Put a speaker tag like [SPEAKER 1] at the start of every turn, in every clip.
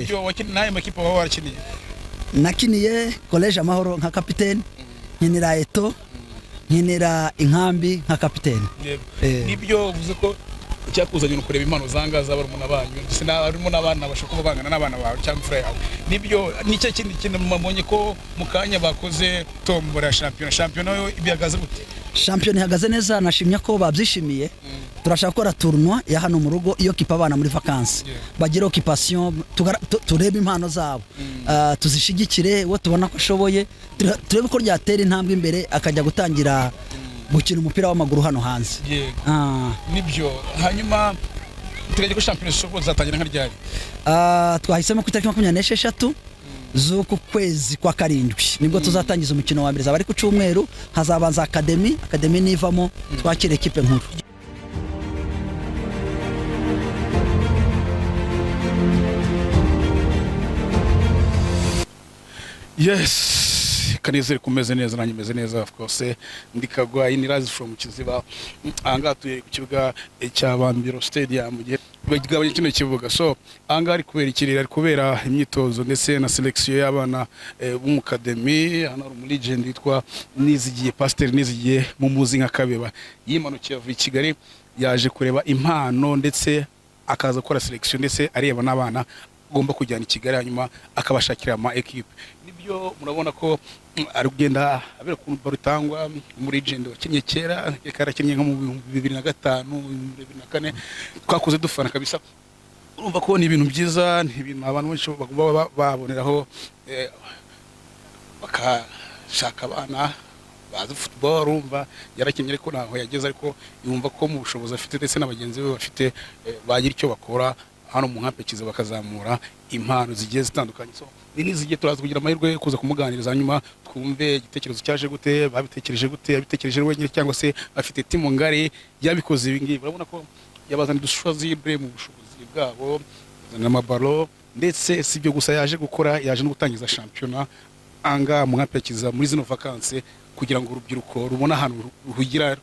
[SPEAKER 1] Nibyo, n'ayo makipe waba warakiniye?
[SPEAKER 2] Nakiniye Collège Amahoro nka kapitene, nkinira Eto, nkinira Inkambi nka kapitene.
[SPEAKER 1] Nibyo, uvuze ko icyakuzanye ni ukureba impano zanga z'abarumuna banyu, ndetse harimo n'abana bashobora kuba bangana n'abana bawe cyangwa imfura yawe. Nibyo, nicyo kindi kintu mbonye ko mu kanya bakoze tombora ya shampiyona. Shampiyona yo ibihagaze gute?
[SPEAKER 2] Shampiyona ihagaze neza, nashimye ko babyishimiye. Turashaka gukora tournoi ya hano mu rugo iyo kipa abana muri vacances, bagire occupation, turebe impano zabo, tuzishigikire. Uwo tubona ko ashoboye, turebe ko ryatera intambwe imbere, akajya gutangira gukina umupira w'amaguru hano hanze.
[SPEAKER 1] Nibyo. Hanyuma uteganya ko shampiyona zishobora kuzatangira nka ryari?
[SPEAKER 2] Twahisemo ku itariki 26 z'uku kwezi kwa karindwi, nibwo tuzatangiza umukino wa mbere. Zaba ari ku cyumweru. Hazabanza academy, academy nivamo twakira ekipe nkuru.
[SPEAKER 1] Yes, kanizere kumeze neza, nanjye meze neza. Of course ndikagwa in Rise from Kiziba. Ahangaha tuye ku kibuga cya Bambiro Stadium, mu gihe bagabanya kino kibuga. So ahangaha ari kubera ikirere, ari kubera imyitozo ndetse na selection y'abana b'umu academy. Hano hari umu legend witwa Nizigiye, Pasteur Nizigiye, mu muzi nka Kabeba. Yimanukiye avuye i Kigali, yaje kureba impano ndetse akaza gukora selection, ndetse areba n'abana agomba kujyana i Kigali, hanyuma akabashakira ama equipe. Nibyo, murabona ko ari kugenda abera ukuntu barutangwa muri legend wakinnye kera, yarakinnye nko mu 2005, 2004, twakuze dufana kabisa. Urumva ko ni ibintu byiza, ni ibintu abantu benshi bagomba baboneraho, bakashaka abana bazi football. Urumva yarakinnye ariko ntaho yageze, ariko yumva ko mu bushobozi afite ndetse na bagenzi be bafite, bagira icyo bakora hano mu nkambi Kiziba, bakazamura impano zigiye zitandukanye. So ni nizigiye, turaza kugira amahirwe yo kuza kumuganiriza, hanyuma twumve igitekerezo cyaje gute, babitekereje gute, yabitekereje wenyine cyangwa se afite team ngari yabikoze ibi ngibi. Urabona ko yabazaniye udushwazibre mu bushobozi bwabo, bazanira amabaro, ndetse si ibyo gusa yaje gukora, yaje no gutangiza shampiyona anga mu nkambi ya Kiziba muri zino vacances, kugira ngo urubyiruko rubone ahantu ruhugira,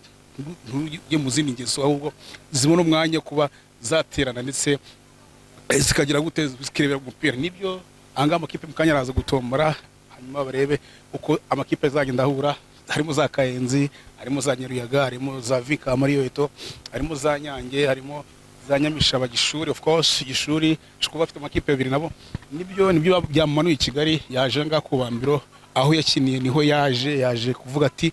[SPEAKER 1] ntirujye mu zindi ngeso, ahubwo zibone umwanya kuba zaterana ndetse zikagira gute, zikirebera umupira. Nibyo, ahangaha amakipe mu kanya araza gutombora, hanyuma barebe uko amakipe azagenda ahura. Harimo za Kayenzi, harimo za Nyaruyaga, harimo za Vika Mariyoto, harimo za Nyange, harimo za Nyamishaba, Gishuri. Of course Gishuri kuba bafite amakipe abiri nabo. Nibyo byamanuye i Kigali, yaje ngaha ku Bambiro aho yakiniye, niho yaje kuvuga ati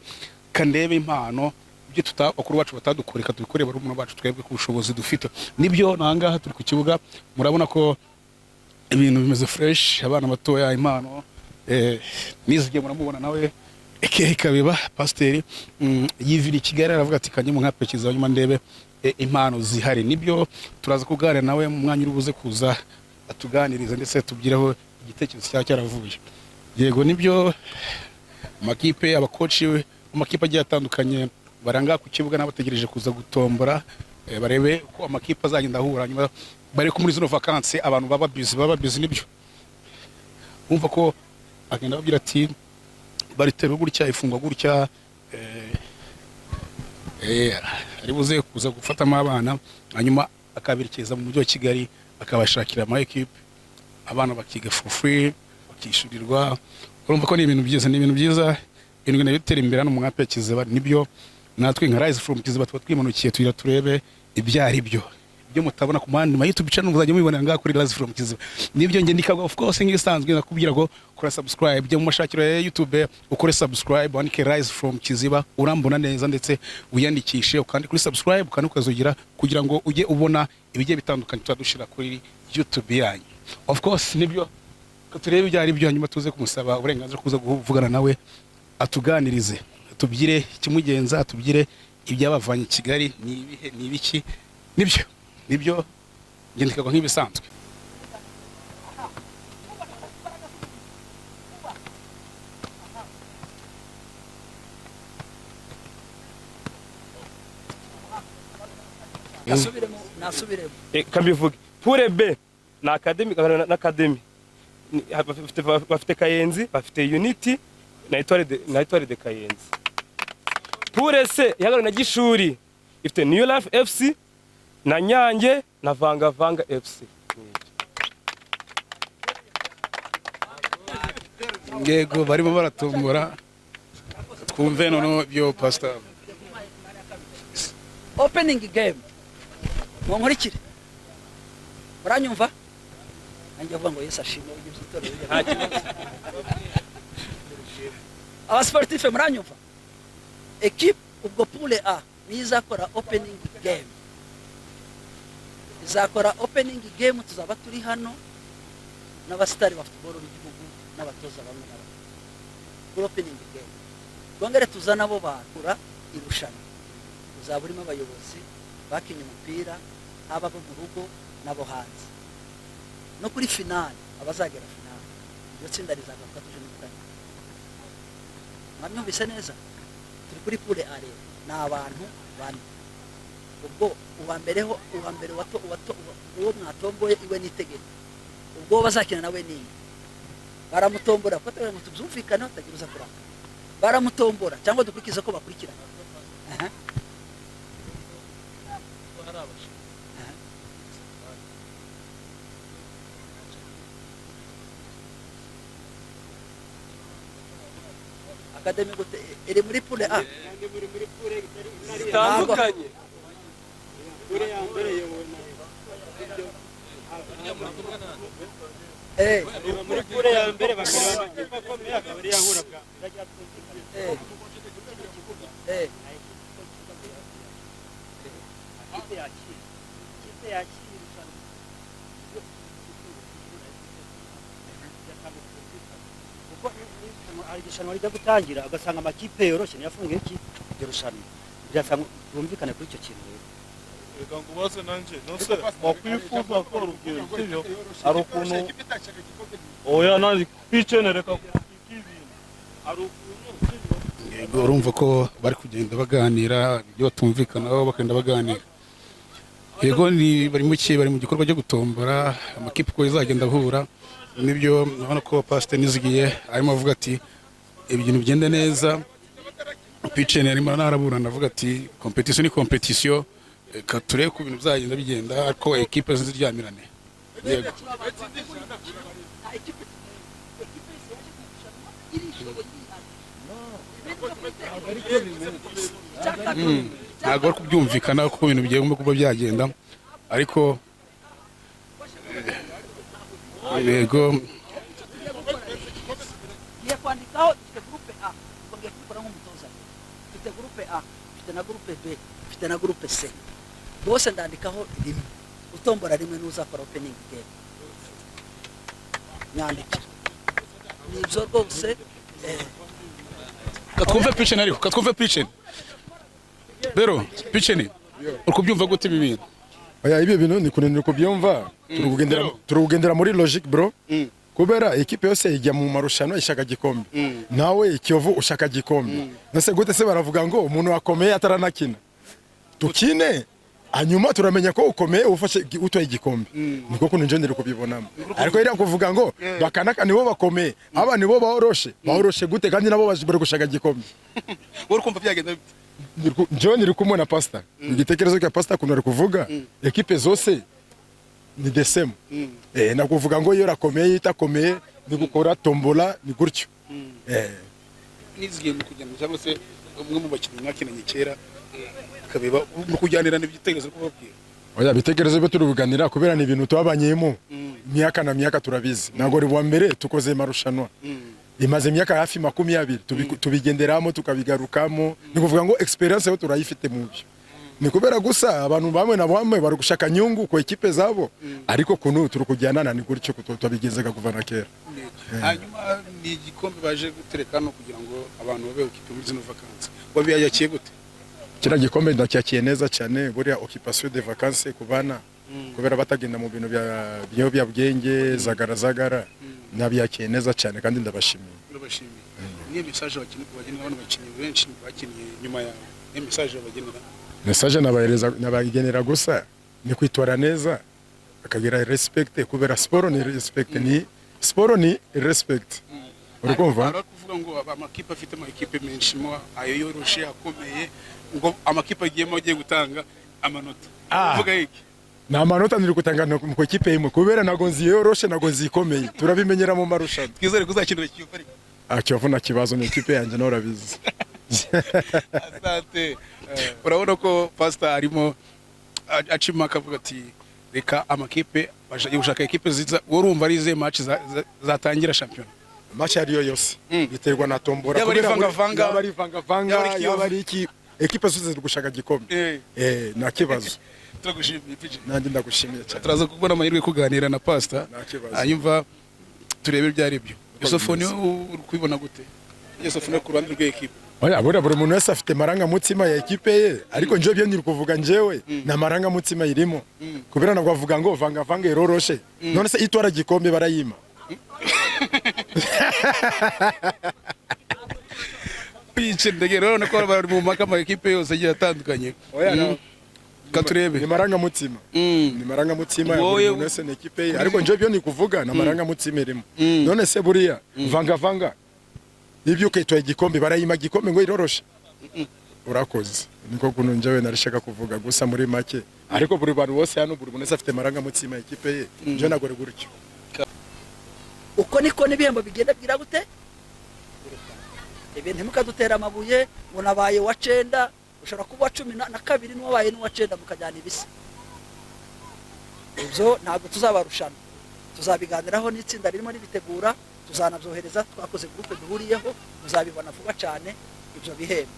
[SPEAKER 1] kandebe impano, ibyo tuta bakuru bacu batadukoreka tubikore barumuna bacu twebwe ku bushobozi dufite. Nibyo, nangaha turi ku kibuga, murabona ko ibintu bimeze fresh, abana batoya, impano. Nizigiye muramubona nawe aka Kabeba pasiteri, yivira i Kigali, aravuga ati kajye mu nkapekiza hanyuma ndebe impano zihari. Nibyo, turaza kuganira nawe mu mwanya uri buze kuza atuganiriza, ndetse tubyireho igitekerezo cyaba cyaravuye. Yego, nibyo, amakipe, abakoci amakipe agiye atandukanye baranga ku kibuga n'abategereje kuza gutombora, barebe uko amakipe azagenda ahura, hanyuma barebe ko muri zino vacances abantu baba busy, baba busy. Nibyo, bumva ko agenda ababwira ati bariterwa gutya, ifungwa gutya, ari buze kuza gufatamo abana, hanyuma akaberekeza mu mujyi wa Kigali, akabashakira ama equipe, abana bakiga for free, bakishyurirwa. Urumva ko ni ibintu byiza, ni ibintu byiza, ibintu bigenda bitera imbere hano mu nkambi ya Kiziba. Nibyo, natwe nka Rise from Kiziba tuba twimanukiye tugira turebe ibyo ari byo, ibyo mutabona ku mandi ma YouTube channel muzajya mubibonera ngaha kuri Rise from Kiziba. Nibyo, nge ndikagwa, of course nk'ibisanzwe nakubwira ngo kora subscribe, jya mu mashakiro ya YouTube ukore subscribe, wandike Rise from Kiziba, urambona neza, ndetse wiyandikishe ukandi kuri subscribe kandi ukazugira kugira ngo ujye ubona ibigiye bitandukanye tuzadushira kuri YouTube yanyu. Of course nibyo, ko turebe ibyo ari byo, hanyuma tuze kumusaba uburenganzira kuza kuvugana nawe, atuganirize, atubwire ikimugenza, atubwire ibyabavanye i Kigali ni ibihe, ni ibiki. Nibyo, ngendekagwa nk'ibisanzwe.
[SPEAKER 2] Nasubiremo, nasubiremo.
[SPEAKER 3] Kambivuge. Poule B ni academy na academy. Bafite Kayenzi, bafite Unity na Etoile de Kayenzi. Poule C ihagarariwe na Gishuri, ifite New Life FC na Nyange na Vanga Vanga FC.
[SPEAKER 1] Yego, barimo baratombora, twumve noneho ibyo pastor.
[SPEAKER 2] Opening game, munkurikire, muranyumva? Nanjye avuga ngo Yesu ashimwe, ujye itorero. Abasportif, muranyumva? Equipe, ubwo poule A niyo izakora opening game, izakora opening game. Tuzaba turi hano n'abasitari ba football b'igihugu n'abatoza bamwe na bamwe kuri opening game. Twongere tuzane abo bakura irushanwa, uzaba urimo abayobozi bakinnye umupira, haba abo mu rugo n'abo hanze, no kuri finale abazagera finale. Iryo tsinda rizagaruka tuje no gutangira. Mwamyumvise neza? Turi kuri poule A rero, ni abantu bane. Ubwo uwa mbere ho, uwa mbere wato wato, uwo mwatomboye iwe n'itegeko, ubwo bazakina nawe ninde? Baramutombora kuko ngo tubyumvikane, hatagira uza kuraka. Baramutombora cyangwa dukurikize ko bakurikirana? Aha. Aha. Academy gute iri muri poule A?
[SPEAKER 3] Zitandukanye.
[SPEAKER 4] Muri poule ya mbere bakareba amakipe akomeye akaba ariyo ahura bwa Ikipe yakira irushanwa. Kuko hari irushanwa rijya gutangira, ugasanga amakipe yoroshye niyo afunguye iki iryo rushanwa. Birasanga bumvikane kuri icyo kintu rero.
[SPEAKER 5] Reka nkubaze nanjye, nose wakwifuza ko urubyiruko, sibyo, hari ukuntu, oya nanjye kwicene, reka ibintu, hari ukuntu, sibyo?
[SPEAKER 1] Yego, urumva ko bari kugenda baganira ibyo batumvikanaho, bakagenda baganira. Yego, ni bari mu ki, bari mu gikorwa cyo gutombora amakipe uko izagenda ahura. Nibyo, urabona ko Pastor Nizigiye arimo avuga ati ibintu bigende neza. Picene arimo araburana avuga ati competition ni competition, reka turebe ko ibintu bizagenda bigenda, ariko ekipe ziryamirane. Yego.
[SPEAKER 2] Nta ekipe, ekipe yose yaje mu irushanwa irishoboye, irihagije. Icya kabiri,
[SPEAKER 1] Ntabwo bari kubyumvikana kuko ibintu bigomba kuba byagenda, ariko yego.
[SPEAKER 2] Ngiye kwandikaho, dufite groupe A. Ubwo ngiye kubikora nk'umutoza. Mfite groupe A, mfite na groupe B, mfite na groupe C. Bose ndandikaho rimwe. Utombora rimwe n'uzakora opening game. Nyandikira nibyo rwose.
[SPEAKER 1] Katwumve Picene, ariko katwumve Picene rero. Picene, uri kubyumva gute ibi bintu?
[SPEAKER 6] Oya, ibyo bintu ni kunanira kubyumva. Turi kugendera muri logic, bro, kubera ekipe yose ijya mu marushanwa ishaka gikombe. Nawe Kiyovu ushaka gikombe. Nase gute se baravuga ngo umuntu akomeye ataranakina? Tukine, hanyuma turamenya ko ukomeye ufashe utoye igikombe. Niko kuntu nje ndiri kubibonamo. Ariko iriya kuvuga ngo bakanaka nibo bakomeye, aba nibo bahoroshe, bahoroshe gute kandi nabo bari gushaka igikombe?
[SPEAKER 1] Wowe uri kumva byagenda bite?
[SPEAKER 6] Njyewe niri kumwe na pastor, igitekerezo cya pastor, kuntu ari kuvuga ekipe zose ni the same. Nakuvuga ngo iyo rakomeye, itakomeye, ni gukora tombola, ni gutyo.
[SPEAKER 1] Nizigiye mu kujyana cyangwa se umwe mu bakinnyi mwakinanye kera, kabeba mu kujyanira n'ibitekerezo uri kubabwira?
[SPEAKER 6] Oya, ibitekerezo byo turi kuganira kubera ni ibintu twabanyemo myaka na myaka, turabizi. Ntabwo ari uwa mbere tukoze marushanwa, imaze imyaka hafi 20 tubigenderamo, tukabigarukamo. Ni kuvuga ngo experience yo turayifite mu byo. Ni kubera gusa abantu bamwe na bamwe bari gushaka nyungu ku ekipe zabo, ariko kuntu turi kujyanana ni gutyo tubigezaga kuva na kera.
[SPEAKER 1] Hanyuma ni igikombe baje gutereka hano kugira ngo abantu babe occupé muri zino vacances, wabiyakiye gute?
[SPEAKER 6] Kiriya gikombe ndacyakiye neza cyane. Buriya occupation de vacances ku bana, kubera batagenda mu bintu bya biyobyabwenge, zagara zagara, nabyakiye neza cyane kandi ndabashimiye.
[SPEAKER 1] Ndabashimiye. Niyo message abakinnyi bagenera, bano bakinnyi benshi bakinnye nyuma yawe, niyo message bagenera?
[SPEAKER 6] Message nabahereza, nabagenera gusa ni kwitwara neza, bakagira respect, kubera siporo ni respect, ni siporo ni respect, uri kumva?
[SPEAKER 1] Hari kuvuga ngo amakipe afite amakipe menshi mo ayo yoroshe akomeye, ngo amakipe agiyemo agiye gutanga amanota. Uvuga iki?
[SPEAKER 6] Ni amanota niri gutanga ku ikipe imwe, kubera ntago nzi yoroshe, ntago nzi ikomeye, turabimenyera mu marushanwa.
[SPEAKER 1] Twizere ko uzakinira Kiyovu ariko.
[SPEAKER 6] Ah, Kiyovu nta kibazo, ni ikipe yanjye, nawe urabizi.
[SPEAKER 1] Asante. Urabona ko pastor arimo aca impaka, avuga ati reka amakipe gushaka ekipe ziza. Wowe urumva ari izihe match zatangira shampiyona?
[SPEAKER 6] Match ariyo yose biterwa na tombora.
[SPEAKER 1] Yaba ari
[SPEAKER 6] Kubera
[SPEAKER 1] vanga-vanga,
[SPEAKER 6] yaba ari vanga-vanga,
[SPEAKER 1] yaba ari Kiyovu.
[SPEAKER 6] Yaba ari iki, ekipe zose ziri gushaka gikombe. Nta kibazo.
[SPEAKER 1] Turagushimiye, PG.
[SPEAKER 6] Nanjye ndagushimiye cyane.
[SPEAKER 1] Turaza kubona amahirwe yo kuganira na pastor,
[SPEAKER 6] Nta kibazo.
[SPEAKER 1] hanyuma turebe ibyo ari byo. Yusufu,
[SPEAKER 6] bimeze.
[SPEAKER 1] niwe uri kubibona gute? Yusufu, ni ku ruhande rw'ekipe.
[SPEAKER 6] Oya, buriya buri muntu wese afite amarangamutima ya ekipe ye, ariko njyewe byo ndiri kuvuga, njyewe nta marangamutima irimo, kubera ntabwo bavuga ngo vanga vanga iroroshe. None se itwara gikombe barayima?
[SPEAKER 1] Kwica ndege, urabona ko bari mu mpaka, amakipe yose agiye atandukanye.
[SPEAKER 6] Oya, no.
[SPEAKER 1] Ka turebe.
[SPEAKER 6] Ni marangamutima, ni marangamutima ya
[SPEAKER 1] Wowe-
[SPEAKER 6] buri muntu wese, ni ekipe ye, ariko njyewe byo ni kuvuga nta marangamutima irimo. None se buriya vanga vanga ibyo ukitwaye igikombe barayima igikombe ngo iroroshe? Urakoze. Niko kuntu njyewe narishaka kuvuga gusa muri make, ariko buri bantu bose hano, buri muntu wese afite amarangamutima ya ekipe ye. Njyewe ntabwo ari gutyo.
[SPEAKER 2] Uko niko n'ibihembo bigenda bwira gute. Ibi ntimukadutera amabuye ngo nabaye uwa cenda. Ushobora kuba uwa 12 n'uwabaye n'uwa cenda mukajyana ibisa. Ibyo ntabwo tuzabarushana, tuzabiganiraho n'itsinda ririmo ribitegura, tuzanabyohereza. Twakoze groupe duhuriyeho, muzabibona vuba cyane ibyo bihembo.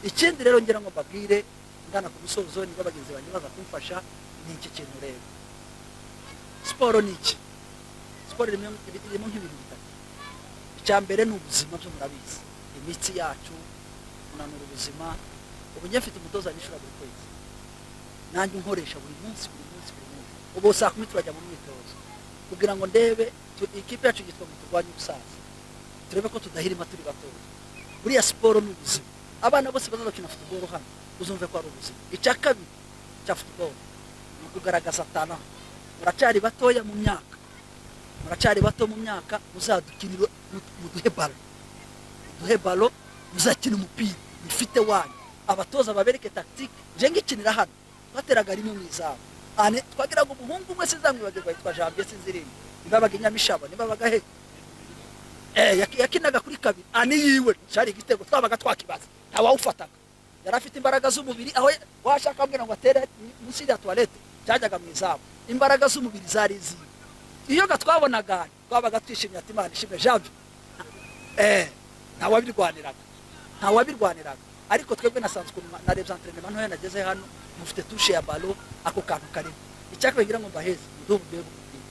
[SPEAKER 2] Ikindi rero ngira ngo mbabwire ngana ku musozo, niba bagenzi banjye baza kumfasha, ni iki kintu rero: siporo ni iki? Siporo irimo nk'ibintu bitatu. Icya mbere ni ubuzima, byo murabizi, imitsi yacu, kunanura ubuzima. Ubu njye mfite umutoza nishyura buri kwezi, nanjye unkoresha buri munsi, buri munsi, buri munsi. Ubu saa 10 turajya mu myitozo kugira ngo ndebe ikipe yacu yitwa ngo turwanye ubusaza, turebe ko tudahirima turi batoya. Buriya siporo ni ubuzima. Abana bose bazaza bakina football hano, uzumve ko ari ubuzima. Icya kabiri cya football ni ukugaragaza talent. Muracyari batoya mu myaka, muracyari bato mu myaka, muzadukinire, muduhe ballon, muduhe ballon, muzakina umupira mufite wanyu, abatoza babereke tactique. Nje ngikinira hano twateraga rimwe mu izamu ane, twagiraga umuhungu umwe sinzamwibagirwa, yitwa Janvier, sinzirinde nibabaga i Nyamishaba, nibabaga he, yakinaga kuri kabiri ane yiwe cyari igitego, twabaga twakibaza, ntawawufataga. Yari afite imbaraga z'umubiri, aho washaka ambwira ngo atere munsi ya toilette cyajyaga mu izamu. Imbaraga z'umubiri zari iziwe. Iyo gatwabonaga twabaga twishimye, ati Imana ishimwe Janvier. Ntawabirwaniraga, ntawabirwaniraga. Ariko twebwe nasanzwe narebye entraînement ntoya nageze hano, mufite touche ya ballon, ako kantu karimo. Icyakabiri ngira ngo mbaheze, muduhe uburyohe bw'umupira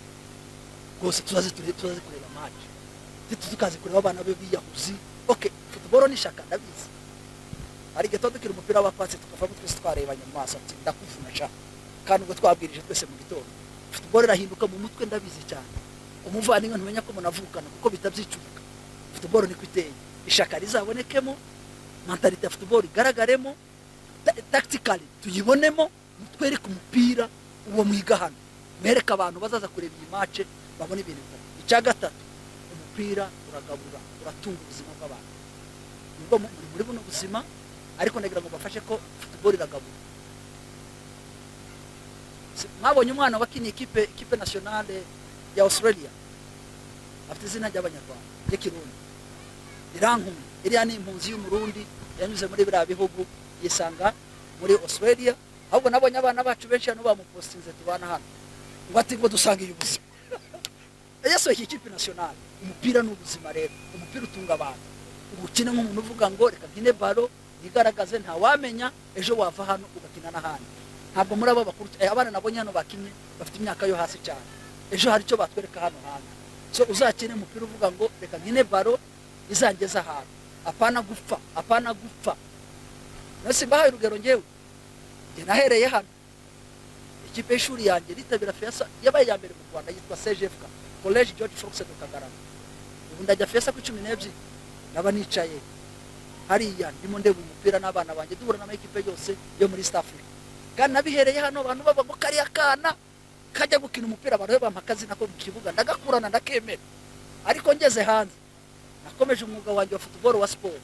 [SPEAKER 2] rwose, tuzaze kureba match, tukaze kureba abana be biyahuzi. Okay, football ni shaka, ndabizi. Hari igihe tuba dukina umupira wa pasi tukavamo twese twarebanye mu maso, ati ndakuvuna sha, kandi ubwo twabwirije twese mu gitondo. Football irahinduka mu mutwe, ndabizi cyane. Umuvandimwe ntumenya ko munavukana kuko bitabyicurika. Football niko iteye, ishaka rizabonekemo, mentalité ya football igaragaremo, tactically tuyibonemo, mutwereke umupira uwo mwiga hano, mwereke abantu bazaza kureba iyi match babone ibintu bitatu. Icya gatatu, umupira uragabura, uratunga ubuzima bw'abantu. Nubwo muri buno buzima, ariko ndagira ngo bafashe ko football iragabura. Mwabonye umwana wakiniye ikipe nationale ya Australia, afite izina ry'abanyarwanda ry'ikirundi Irankunda. Iriya ni impunzi y'umurundi yanyuze muri biriya bihugu yisanga muri Australia. Ahubwo nabonye abana bacu benshi hano bamupostinze tubana hano, ngo ati ngo dusange ubuzima yasohoye ikipe nationale. Umupira ni ubuzima rero, umupira utunga abantu. Ubukine nk'umuntu uvuga ngo reka nkine ballon nigaragaze, ntawamenya ejo wava hano ugakina n'ahandi. Ntabwo muri abo bakuru, abana nabonye hano bakinye bafite imyaka yo hasi cyane, ejo hari icyo batwereka hano hanze. So uzakine umupira uvuga ngo reka nkine ballon izangeza ahantu, apana gupfa, apana gupfa. Nasi mbahaye urugero, ngewe njye nahereye hano, ikipe y'ishuri yanjye ritabira FEASSSA yabaye iya mbere mu Rwanda, yitwa CGFK, College George Fox de Kagarama. Ubu ndajya FEASSSA ku 12, naba nicaye hariya ndimo ndeba umupira n'abana banjye, duhura n'amakipe yose yo muri East Africa. Kandi nabihereye hano, abantu baba ngo kariya kana kajya gukina umupira, abantu bampa akazina ko mu kibuga, ndagakurana ndakemera. Ariko ngeze hanze nakomeje umwuga wanjye wa football, wa sport.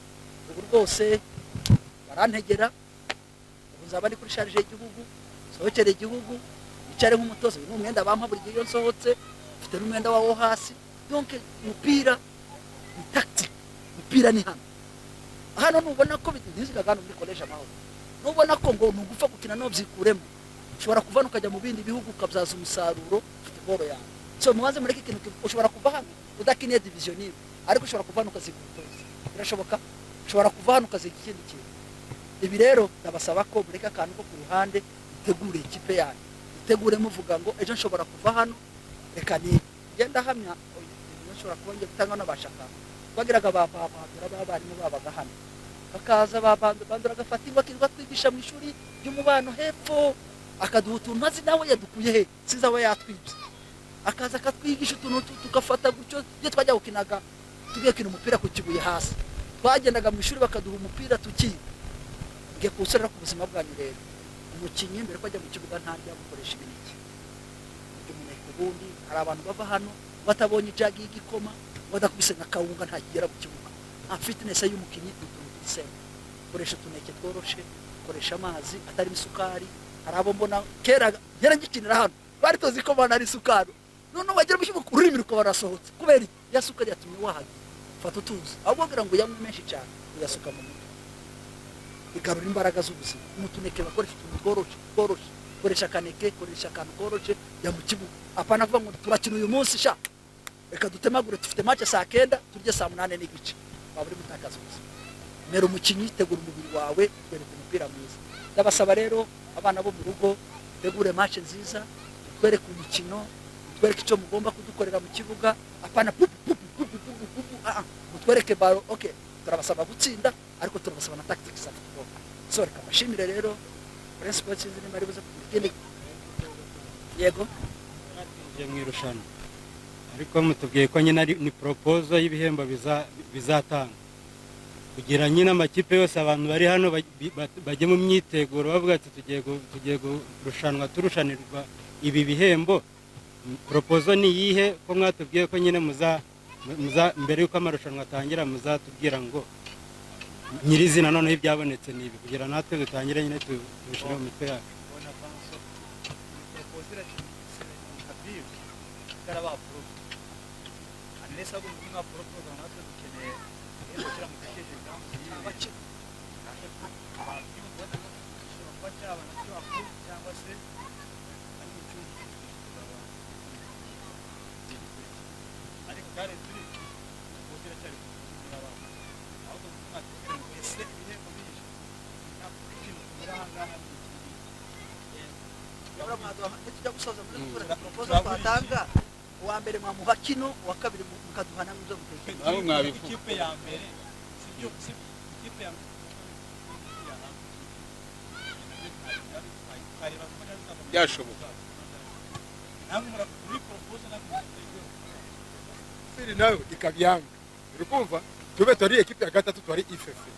[SPEAKER 2] Ubu rwose barantegera, ubu nzaba ndi kuri charge y'igihugu, sohokere igihugu, icare nk'umutoza. Uyu ni umwenda bampa buri gihe iyo nsohotse, mfite n'umwenda wawo hasi. Donc umupira ni tactique. Umupira ni hano hano, nubona ko ntizigaga hano muri Collège Amahoro, nubona ko ngo nugupfa gukina no byikuremo, ushobora kuva hano ukajya mu bindi bihugu ukabyaza umusaruro football yawe. So mubanze mureke ikintu ushobora kuva hano udakiniye division imwe, ariko ushobora kuva hano ukaziga ubutoza, birashoboka. Ushobora kuva hano ukaziga ikindi kintu. Ibi rero ndabasaba ko mureke akantu ko ku ruhande, mutegure ikipe yanyu, mutegure muvuga ngo ejo nshobora kuva hano, reka ni ngenda hamya nshobora kuba ngiye gutanga n'abashaka bagiraga ba bandura b'abarimu babaga hano, bakaza ba bandura agafata ingwa akirirwa twigisha mu ishuri ry'umubano hepfo, akaduha utuntu maze nawe yadukuye he sinzi aho yatwibye, akaza akatwigisha utuntu tugafata gutyo. Iyo twajya gukinaga tugiye gukina umupira ku kibuye hasi, twagendaga mu ishuri bakaduha umupira tukiga. Ngiye kuwusorera ku buzima bwanyu rero. Umukinnyi mbere ko ajya mu kibuga ntarya, gukoresha imineke, urya umuneke. Ubundi hari abantu bava hano batabonye ijagi y'igikoma, badakubise nka kawunga, ntakigera mu kibuga. Nta fitness y'umukinnyi ni utuntu turi, koresha utuneke tworoshe, koresha amazi atarimo isukari. Hari abo mbona kera kera ngikinira hano bari tuzi ko bana ari isukari, none wagera mu kibuga ururimi rukaba rurasohotse kubera iki? Ya sukari yatumye wahagira. Fata utuzi, ahubwo kugira ngo uyanywe menshi cyane uyasuka mu mutwe, igarura imbaraga z'ubuzima. Mu tuneke bakoresha utuntu tworoshe tworoshe, koresha akaneke, koresha akantu koroshe, jya mu kibuga. Apana kuvuga ngo turakina uyu munsi sha, reka dutemagure, dufite match saa 9, turye saa 8:30, waba uri gutakaza ubuzima. Mera umukinnyi, tegura umubiri wawe, twereke umupira mwiza. Ndabasaba rero abana bo mu rugo, tegure match nziza, twereke umukino, twereke icyo mugomba kudukorera mu kibuga. Apana pupu pupu pupu pupu pupu, ah ah, mutwereke ballon. Okay, turabasaba gutsinda, ariko turabasaba na tactics za football. So reka mbashimire rero. Principal sinzi niba ari buze kugira ikindi. Yego.
[SPEAKER 4] Twinjiye mu irushanwa, ariko mutubwiye ko nyine ari ni proposal y'ibihembo bizatanga kugira nyine amakipe yose, abantu bari hano bajye mu myiteguro bavuga ati tugiye kurushanwa, turushanirwa ibi bihembo. Proposal ni iyihe, ko mwatubwiye ko nyine muza mbere y'uko amarushanwa atangira muzatubwira ngo nyirizina noneho ibyabonetse ni ibi, kugira natwe dutangire nyine tubishyire mu mitwe yacu?
[SPEAKER 7] Ubona panso proposal nka bill itaraba approved, unless ahubwo mwa propose, natwe dukeneye ibihembo kiramutse
[SPEAKER 2] Abakina.
[SPEAKER 7] Gishobora kuba cyaba nacyo approved cyangwa se ari mu cyumba kizaba, ariko kandi turi proposal iracyari proposal ahubwo mwatubwira ngo ese ibihembo bije ikintu tubura aha ngaha ni iki?
[SPEAKER 2] Nitujya gusoza muri gukora proposal twatanga, uwa mbere mwamuha kino, uwa kabiri mukaduha namwe ibyo mutekereza.
[SPEAKER 1] Namwe mwabivuga.
[SPEAKER 7] Ikipe ya mbere sibyo, ikipe ya mbere
[SPEAKER 1] Byashoboka.
[SPEAKER 7] Namwe muri proposal namwe.
[SPEAKER 6] Siri nayo ikabyanga, uri kumva tube twari ekipe ya gatatu, twari ifefe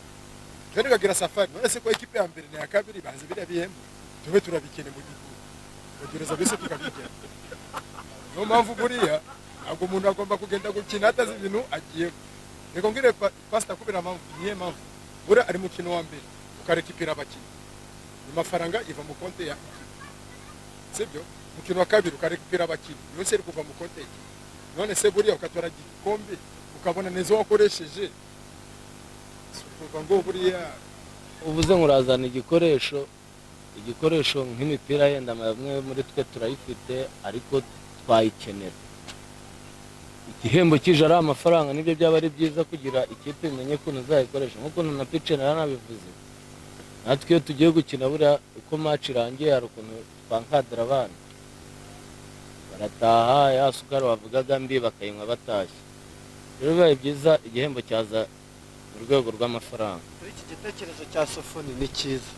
[SPEAKER 6] twari kagira safari. None se ko ekipe ya mbere na ya kabiri banze biriya bihembo, tube turabikene mu gihugu bagereza bise tukabigera. Niyo mpamvu buriya ntabwo umuntu agomba kugenda gukina atazi ibintu agiye. Reka mbwire pastor, kubera mpamvu, niyo mpamvu buriya ari mukino wa mbere ukarekipira abakinnyi, amafaranga iva mu konti ya ekipe, sibyo? Mukino wa kabiri ukarekipira abakinnyi, yose iri kuva mu konti ya ekipe. None se buriya ukatora igikombe ukabona neza wakoresheje, si ukuvuga ngo buriya
[SPEAKER 8] Uvuze ngo urazana igikoresho nk'imipira, yenda bamwe muri twe turayifite ariko twayikenera. Igihembo kije ari amafaranga, nibyo byaba ari byiza kugira ikipe imenye ukuntu uzayikoresha, nk'ukuntu na pice naranabivuze. Natwe iyo tugiye gukina, buriya uko match irangiye hari ukuntu twankadira abana barataha, ya sukari wavugaga mbi bakayinywa batashye. Rero bibaye byiza igihembo cyaza mu rwego rw'amafaranga.
[SPEAKER 9] Kuri iki gitekerezo cya Sofoni ni cyiza.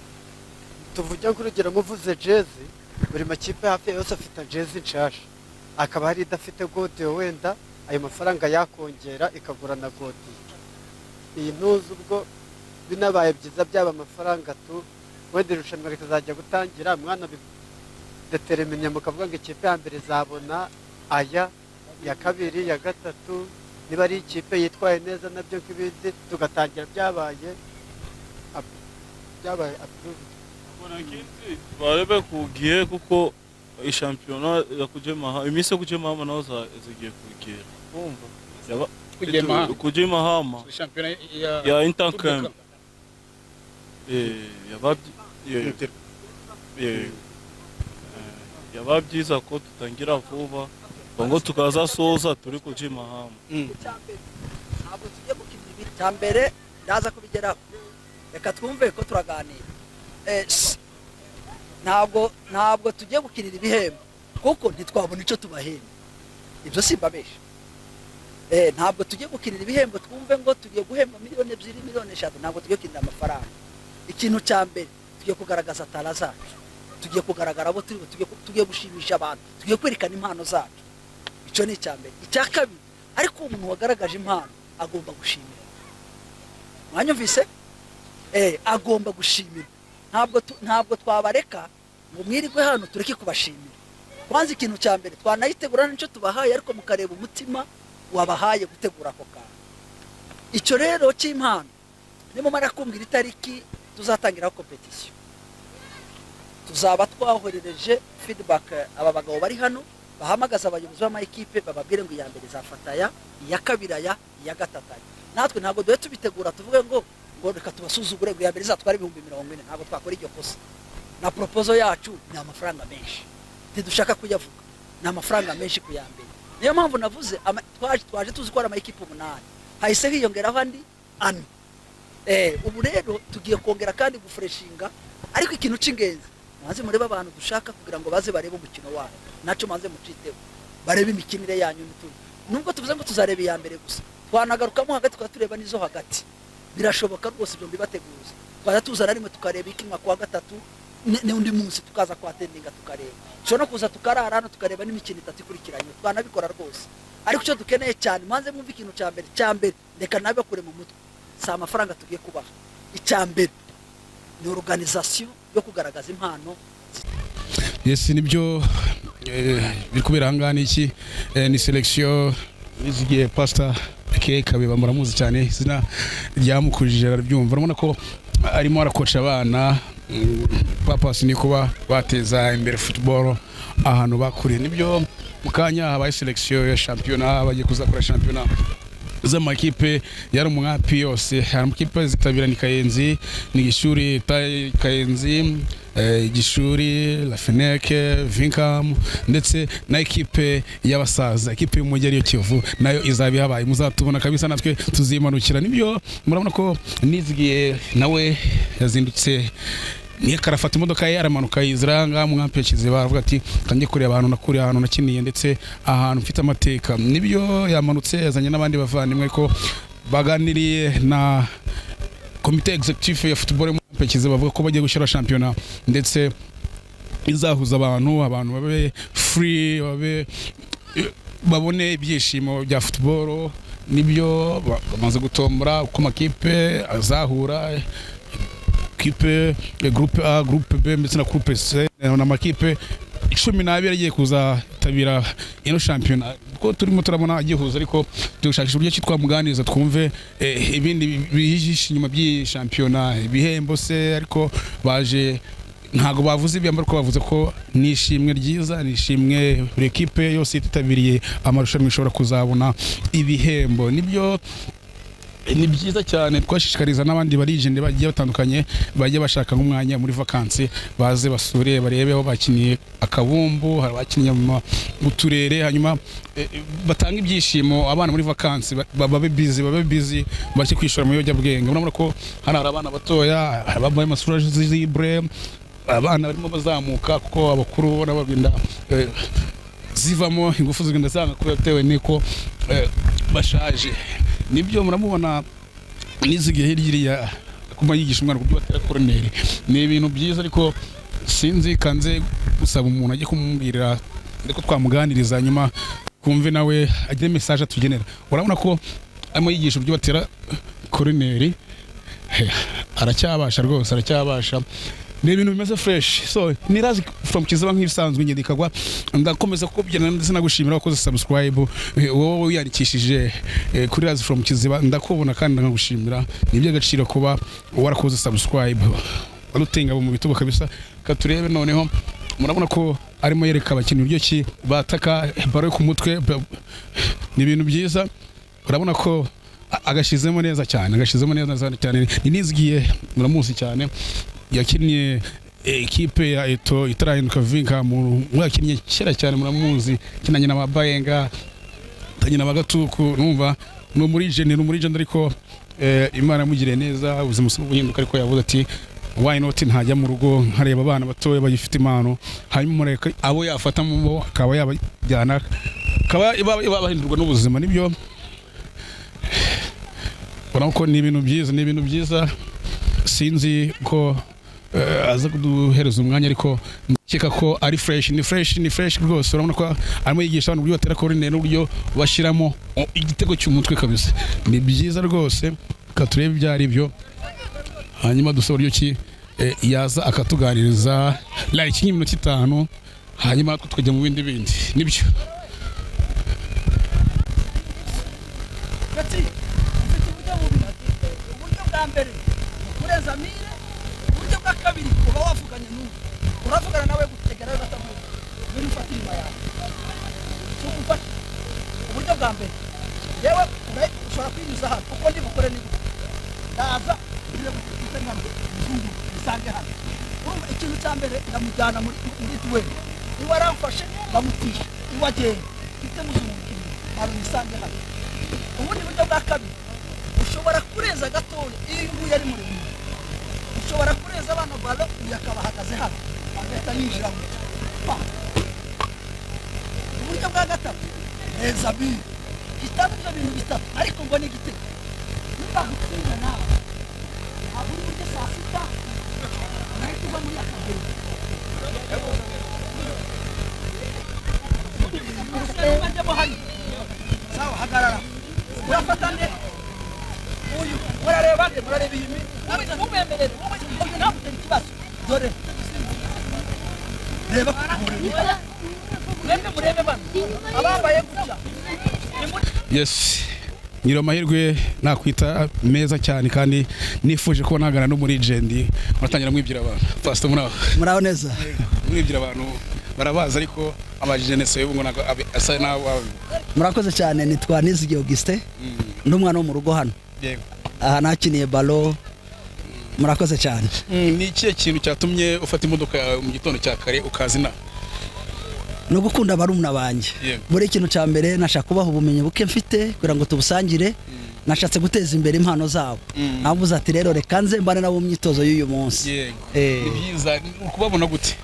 [SPEAKER 9] Tuvuge nk'urugero muvuze jezi, buri makipe hafi ya yose afite jezi nshasha, akaba hari idafite godiyo, wenda ayo mafaranga yakongera ikagura na godiyo. Iyi ntuzi ubwo binabaye byiza byaba amafaranga tu, wenda irushanwa rikazajya gutangira mwana determine, mukavuga ngo ikipe ya mbere izabona aya, iya kabiri, iya gatatu, niba ari ikipe yitwaye neza nabyo nk'ibindi, tugatangira byabaye approved.
[SPEAKER 5] Ikindi barebe ku gihe, kuko ishampiyona ya kujemaha, iminsi yo kujemaha naho zigiye kugera, kumva yaba
[SPEAKER 1] Kujya i Mahama.
[SPEAKER 5] Kujya i Mahama.
[SPEAKER 1] Shampiyona ya
[SPEAKER 5] ya intercamp. Yaba yaba byiza ko tutangira vuba ngo tukazasoza turi kujya i Mahama.
[SPEAKER 2] Ntabwo tugiye gukina ibiri cya mbere, ndaza kubigeraho, reka twumve ko turaganira. Ntabwo tugiye gukinira ibihembo kuko ntitwabona icyo tubahemba, ibyo simbabesha. Ntabwo tugiye gukinira ibihembo twumve ngo tugiye guhemba 2 miliyoni, 3 miliyoni, ntabwo tugiye gukinira amafaranga. Ikintu cya mbere, tugiye kugaragaza talent zacu, tugiye kugaragara abo turi, tugiye gushimisha abantu, tugiye kwerekana impano zacu. Icyo ni icya mbere. Icya kabiri, ariko umuntu wagaragaje impano agomba gushimira. Mwanyumvise? Agomba gushimira. Ntabwo twabareka ngo mwirirwe hano tureke kubashimira. Kwanza ikintu cya mbere, twanayitegura n'icyo tubahaye, ariko mukareba umutima wabahaye gutegura ako kantu. Icyo rero cy'impano, nimumara kumbwira itariki tuzatangiraho competition, tuzaba twahorereje feedback aba bagabo bari hano, bahamagaza abayobozi b'amayikipe, bababwire ngo iya mbere izafata aya, iya kabiri aya, iya gatatu aya. Natwe ntabwo duhe tubitegura tuvuge ngo reka tubasuzugure ngo iya mbere izatware 40,000. Ntabwo twakora iryo kosa. Na proposal yacu ni amafaranga menshi, ntidushaka kuyavuga, ni amafaranga menshi ku ya mbere. Niyo mpamvu navuze twaje tuzi ko ari amayikipe 8, hahise hiyongeraho andi 4. Ubu rero tugiye kongera kandi gufureshinga. Ariko ikintu cy'ingenzi, mubanze murebe abantu dushaka kugira ngo baze barebe umukino wanyu, nacyo mubanze muciteho, barebe imikinire yanyu n'utundi. Nubwo tuvuze ngo tuzareba iya mbere gusa, twanagarukamo hagati tukaba tureba n'izo hagati, birashoboka rwose. Ibyo mbibateguza, twajya tuzana rimwe tukareba ikinwa kuwa gatatu, n'undi munsi tukaza kwatendinga tukareba. Dushobora no kuza tukarara hano tukareba n'imikino itatu ikurikiranye, twanabikora rwose. Ariko icyo dukeneye cyane, mubanze mwumve ikintu cya mbere, cya mbere reka nabibakure mu mutwe, si amafaranga tugiye kubaha. Icya mbere ni organisation yo kugaragaza impano.
[SPEAKER 1] Yes, nibyo biri kubera aha ngaha. Ni iki? Ni selection. Nizigiye Pastor aka Kabeba, muramuzi cyane, izina ryamukujije arabyumva. Urabona ko arimo arakoca abana. Purpose ni kuba bateza imbere football ahantu bakuriye. Nibyo, mu kanya habaye selection ya shampiyona, bagiye kuzakora shampiyona z'amakipe yari umwapi yose. Hari amakipe zitabira ni Kayenzi, ni Gishuri, Kayenzi, Gishuri, La Feneke, Vincam, ndetse na ekipe y'abasaza, ekipe y'umujyi ariyo Kivu, nayo izaba ihabaye. Muzatubona kabisa, natwe tuzimanukira. Nibyo, murabona ko Nizigiye nawe yazindutse, niyo karafata imodoka ye aramanuka yizira ngaha mu nkampi ya Kiziba, aravuga ati kanjye kureba ahantu nakuriye, ahantu nakiniye, ndetse ahantu mfite amateka. Nibyo, yamanutse yazanye n'abandi bavandimwe ko baganiriye na komite executive ya football mu nkampi ya Kiziba, bavuga ko bagiye gushyira shampiyona ndetse izahuza abantu babe free, babe babone ibyishimo bya football. Nibyo, bamaze gutombora uko amakipe azahura, kipe groupe A, groupe B ndetse na groupe C, ni amakipe 12 agiye kuzatabira ino shampiyona ko turimo turabona agihuza. Ariko dushakisha uburyo ki twamuganiriza twumve ibindi bihishe inyuma by'iyi shampiyona, ibihembo se. Ariko baje ntabwo bavuze ibihembo, ariko bavuze ko ni ishimwe ryiza, ni ishimwe buri ekipe yose yitabiriye amarushanwa ishobora kuzabona ibihembo. Nibyo, ni byiza cyane. Twashishikariza n'abandi barijende bagiye batandukanye bajye bashaka nk'umwanya muri vakansi, baze basure, barebe aho bakiniye akabumbu, hari abakinnye mu turere, hanyuma batange ibyishimo abana muri vakansi, babe busy, bareke kwishora mu biyobyabwenge. Murabona ko hano hari abana batoya, hari abambaye amasura z'ibre, abana barimo bazamuka, kuko abakuru ubona bagenda zivamo ingufu, zigenda zanga kubera bitewe n'uko bashaje. Nibyo, muramubona Nizigiye hirya iriya kuma yigisha umwana kubyo batera koroneri. Ni ibintu byiza, ariko sinzi kanze gusaba umuntu ajye kumubwirira, ariko twamuganiriza nyuma kumve nawe agire message atugenera. Urabona ko arimo yigisha uburyo batera koroneri. Aracyabasha rwose, aracyabasha. Ni ibintu bimeze fresh. So ni Razi from Kiziba nk'ibisanzwe, ngenda ikagwa. Ndakomeza kukubyina ndetse nagushimira wakoze subscribe, wowe wiyandikishije kuri Razi from Kiziba, ndakubona kandi ndagushimira. Ni iby'agaciro kuba warakoze subscribe, warutenga mu bitugu kabisa. Katurebe noneho, murabona ko arimo yereka abakinnyi uburyo ki bataka baro ku mutwe. Ni ibintu byiza. Urabona ko agashizemo neza cyane, agashizemo neza cyane. Ni Nizigiye, muramuzi cyane, yakinnye ekipe ya Eto itarahinduka Vinka, mu yakinnye kera cyane, muramuzi, kinanye na Bayenga, tanye na Bagatuku. Numva ni umurijeni, ni umurijeni, ariko Imana yamugiriye neza, ubuzima busa buhinduka, ariko yavuze ati why not ntajya mu rugo nkareba abana batoya bagifite impano, hanyuma mureka abo yafata mu bo akaba yabajyana, akaba bahindurwa n'ubuzima. Nibyo, ubona ko ni ibintu byiza, ni ibintu byiza. Sinzi ko aza kuduhereza umwanya, ariko ndakeka ko ari fresh, ni fresh, ni fresh rwose. Urabona ko arimo yigisha abantu uburyo batera corner n'uburyo bashyiramo igitego cy'umutwe kabisa. Ni byiza rwose. Reka turebe ibyo ari byo, hanyuma dusaba uburyo ki yaza akatuganiriza like nk'iminota 5, hanyuma natwe tukajya mu bindi bindi. Nibyo.
[SPEAKER 2] Ati ufite uburyo bubiri: uburyo bwa mbere ni ukurenza mire, uburyo bwa kabiri uba wavuganye n'ubu, uravugana nawe gutegera batavuga buri ufata inyuma yawe si ugufata. Uburyo bwa mbere yewe ushobora kwinyuza hano, uko ndi bukore ni gute: ndaza ngire gute hano, muzungu bisange hano. Urumva ikintu cya mbere ndamujyana muri duel, iwe aramfashe bamutisha, iwe agenda mfite muzungu hano bisange hano. Ubundi buryo bwa kabiri ushobora kureza gatoya, iyo nguyu ari muremure ushobora kureza abana balo, uyu akaba ahagaze hano agahita yinjira mu pa. Uburyo bwa gatatu, reza biri hitamo ibyo bintu bitatu, ariko ngo ni igitego niba gutsinda nawe ntabwo uri buryo saa sita urahita uva muri akagero. Sawa, hagarara, urafata nde uyu, murareba nde, murareba iyi ntubemerere wowe, uyu ntabutera ikibazo. Dore reba, mwebwe murebe bano abambaye gutya.
[SPEAKER 1] Yes, nyiri amahirwe nakwita meza cyane, kandi nifuje ko nagana no muri legend. Muratangira mwibwira abantu. Pastor, muraho?
[SPEAKER 2] Muraho neza.
[SPEAKER 1] Mwibwira abantu, barabazi, ariko amajenese y'ubu ngo ntabwo asa n'abo.
[SPEAKER 2] Murakoze cyane. Nitwa Nizigiye Augustin, ndi umwana wo mu rugo hano.
[SPEAKER 1] Yego.
[SPEAKER 2] Aha nakiniye balo. Murakoze cyane.
[SPEAKER 1] Ni ikihe kintu cyatumye ufata imodoka yawe mu gitondo cya kare ukaza inaha?
[SPEAKER 2] No gukunda barumuna banjye.
[SPEAKER 1] Yego.
[SPEAKER 2] Buri kintu cya mbere nashaka kubaha ubumenyi buke mfite kugira ngo tubusangire, nashatse guteza imbere impano zabo. Navuze ati rero reka nze mbane nabo mu myitozo y'uyu munsi.
[SPEAKER 1] Yego. Ni byiza kubabona gute?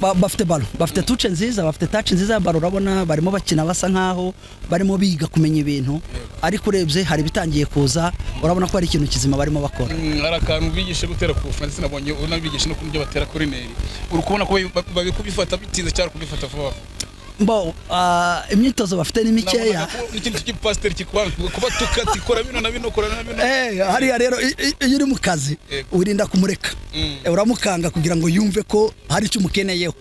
[SPEAKER 2] Bafite balo, bafite touche nziza, bafite touch nziza ya balo. Urabona barimo bakina basa nkaho barimo biga kumenya ibintu, ariko urebye hari ibitangiye kuza, urabona ko hari ikintu kizima barimo bakora.
[SPEAKER 1] Hari akantu bigishe gutera ku Francis, nabonye unabigisha no kurya batera corner. Uri kubona ko babikubifata bitinze cyangwa kubifata vuba?
[SPEAKER 2] Mbo imyitozo bafite ni mikeya.
[SPEAKER 1] N'ikindi cy'igipasiteri kubatuka ati kora bino na bino, kora na bino.
[SPEAKER 2] Hariya rero iyo uri mu kazi urinda kumureka, uramukanga kugira ngo yumve ko hari icyo umukeneyeho.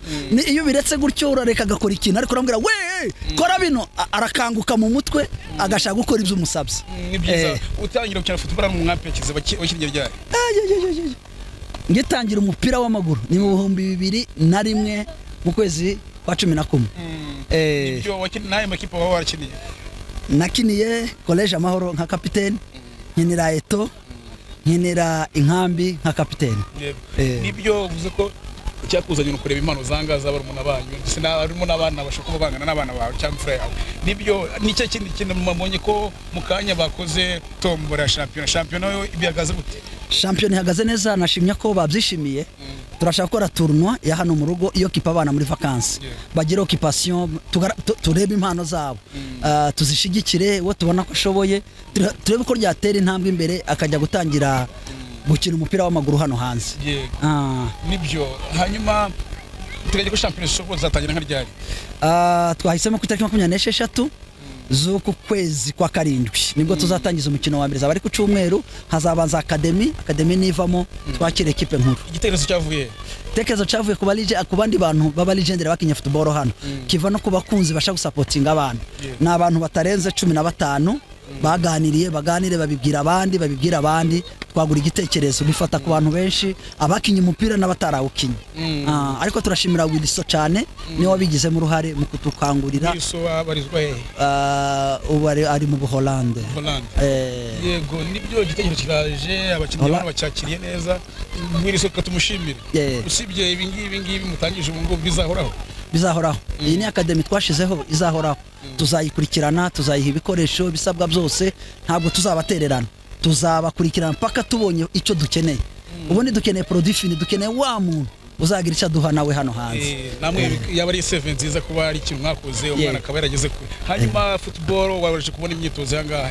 [SPEAKER 2] Iyo ubiretse gutyo urareka agakora ikintu, ariko uramubwira we kora bino, arakanguka mu mutwe agashaka gukora ibyo umusabye.
[SPEAKER 1] Ni byiza. Utangira gukina football mu mwaka yakize wakinnye ryari?
[SPEAKER 2] Ngitangira umupira w'amaguru ni mu 2001 mu kwezi kwa 11.
[SPEAKER 1] Ibyo wakinnye nayo makipe waba warakiniye?
[SPEAKER 2] Nakiniye College Amahoro nka kapiteni, nkinira Eto, nkinira Inkambi nka kapiteni.
[SPEAKER 1] Nibyo, uvuze ko icyakuzanye ni ukureba impano zanga z'abarumuna banyu, ndetse n'abarimo n'abana bashobora kuba bangana n'abana bawe cyangwa imfura yawe. Nibyo, nicyo kindi kintu mwabonye ko mu kanya bakoze tombora ya shampiyona. Shampiyona yo ibihagaze gute?
[SPEAKER 2] Shampiyona ihagaze neza, nashimye ko babyishimiye. Turashaka gukora tournoi ya hano mu rugo iyo kipa abana muri vacances bagire occupation, turebe impano zabo, tuzishigikire, uwo tubona ko ashoboye turebe ko ryatera intambwe imbere akajya gutangira gukina umupira w'amaguru hano hanze.
[SPEAKER 1] Yego. Nibyo. Hanyuma tuteganya ko shampiyona ishobora kuzatangira nka ryari?
[SPEAKER 2] Twahisemo ku itariki 26 z'uku kwezi kwa 7 nibwo tuzatangiza umukino wa mbere, zaba ari ku cyumweru. Hazabanza akademi, akademi nivamo twakira ekipe nkuru.
[SPEAKER 1] Igitekerezo cyavuye?
[SPEAKER 2] Igitekerezo cyavuye ku bandi bantu baba legendary bakinnye football hano, kiva no ku bakunzi bashaka gusapotinga abana. Ni abantu batarenze 15 baganiriye, baganire babibwira abandi, babibwira abandi, Twagura igitekerezo, bifata ku bantu benshi, abakinye umupira n'abatarawukinye. Ariko turashimira Wilson cyane, niwe wabigizemo uruhare mu kutukangurira.
[SPEAKER 1] Wilson abarizwa hehe?
[SPEAKER 2] Ubu ari mu Buholande.
[SPEAKER 1] Holande. Yego, nibyo, igitekerezo kiraje, abakinnyi bano bacyakiriye neza. Wilson tumushimire. Usibye ibi ngibi mutangije ubu ngubu, bizahoraho?
[SPEAKER 2] Bizahoraho. Iyi ni academy twashizeho izahoraho, tuzayikurikirana, tuzayiha ibikoresho bisabwa byose, ntabwo tuzabatererana, tuzabakurikirana mpaka tubonye icyo dukeneye. Ubundi dukeneye produit fini, dukeneye wa muntu uzagira icyo aduha nawe hano hanze.
[SPEAKER 1] Namwe yaba ari seve nziza kuba ari ikintu mwakoze, umwana akaba yarageze kure. Hanyuma football, wabashije kubona imyitozo aha ngaha,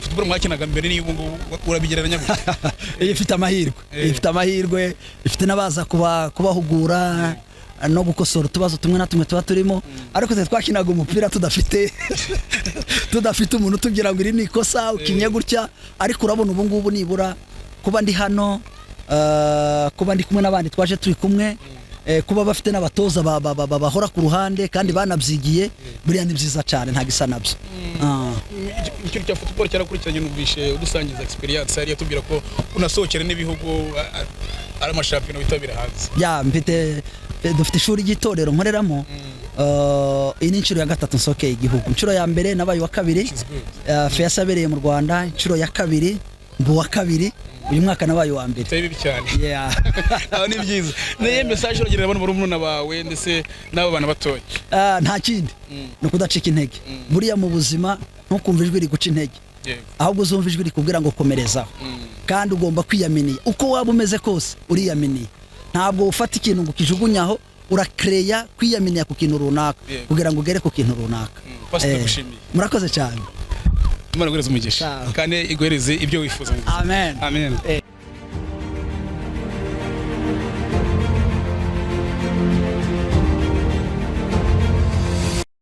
[SPEAKER 1] football mwakinaga mbere n'iyo ubu ngubu urabigereranya gute?
[SPEAKER 2] Iyi ifite amahirwe, ifite amahirwe, ifite n'abaza kubahugura no gukosora utubazo tumwe na tumwe tuba turimo. Ariko twe twakinaga umupira tudafite umuntu utubwira ngo iri ni ikosa, ukinye gutya. Ariko urabona ubu ngubu nibura kuba ndi hano, kuba ndi kumwe n'abandi twaje turi kumwe, kuba bafite n'abatoza bahora ku ruhande kandi banabyigiye, buriya ni byiza cyane, ntabwo isa nabyo.
[SPEAKER 1] Ikintu cya football cyarakurikiranye, numvishe udusangiza experience hariya, tubwira ko unasohokera n'ibihugu, ari amashampiyona witabira hanze.
[SPEAKER 2] Ya, mfite, dufite ishuri ry'itorero nkoreramo. Iyi ni inshuro ya gatatu nsohokeye igihugu. Inshuro ya mbere nabaye uwa kabiri.
[SPEAKER 1] Which is good.
[SPEAKER 2] FEASSSA yabereye mu Rwanda, inshuro ya kabiri mba uwa kabiri, uyu mwaka nabaye uwa mbere.
[SPEAKER 1] Bitari bibi cyane.
[SPEAKER 2] Yeah.
[SPEAKER 1] Aho ni byiza. Niyo message uragenera bano barumuna bawe ndetse n'abo bana batoya?
[SPEAKER 2] Nta kindi, ni ukudacika intege. Buriya mu buzima ntukumve ijwi riguca intege, ahubwo uzumva ijwi rikubwira ngo komerezaho. Kandi ugomba kwiyaminiya, uko waba umeze kose uriyaminiya. Ntabwo ufata ikintu ngo ukijugunyaho, urakereya kwiyaminiya ku kintu runaka kugira ngo ugere ku kintu runaka.
[SPEAKER 1] Pastor, ndagushimiye.
[SPEAKER 2] Murakoze cyane.
[SPEAKER 1] Imana iguhereze umugisha
[SPEAKER 2] Sawa.
[SPEAKER 1] kandi iguhereze ibyo wifuza mu buzima.
[SPEAKER 2] Amen.
[SPEAKER 1] Amen.